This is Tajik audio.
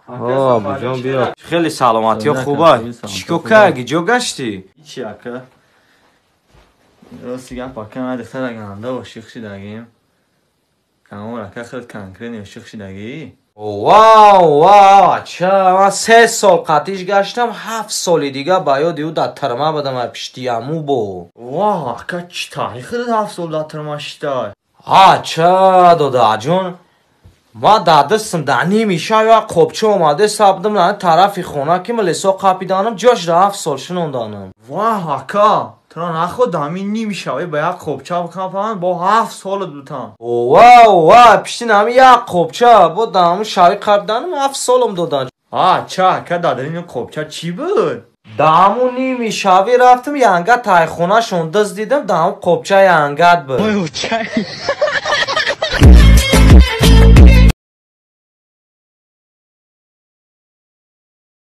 Абуҷон, биё. Хеле саломатиё хуба. Чӣ ко каги, ҷо гаштӣ? Чӣ, ака? Рости гап, ака, ман духтара ганда ошиқ шидагим. Камор, ака, хеле конкретно ошиқ шидагӣ. Вау, вау, ача, ман 3 сол қатиш гаштам, 7 соли дига ба ёди ӯ дар тирма будам, а пиштияму бо. Вау, ака, чӣ таърихи 7 сол дар тирма шитай? Ача, додаҷон, ма дар дастам дар ними шаб як қопча омаде сабдам на тарафи хона, ки милисо қапиданам, ҷошра 7 сол шинонданам. Ваҳ, ака, туро наход ҳамин ними шабе ба як қопча бикапанд, бо 7 солат бутам? Ова, ова, пишти нами як қопча бо дар ҳамун шаби қапиданам 7 солам додан. Ача, ака, дар ин қопча чӣ буд? Дар ҳамун ними шавӣ рафтам, янга тайхонашон дыз дидам, дар ҳамун қопча янгат буд.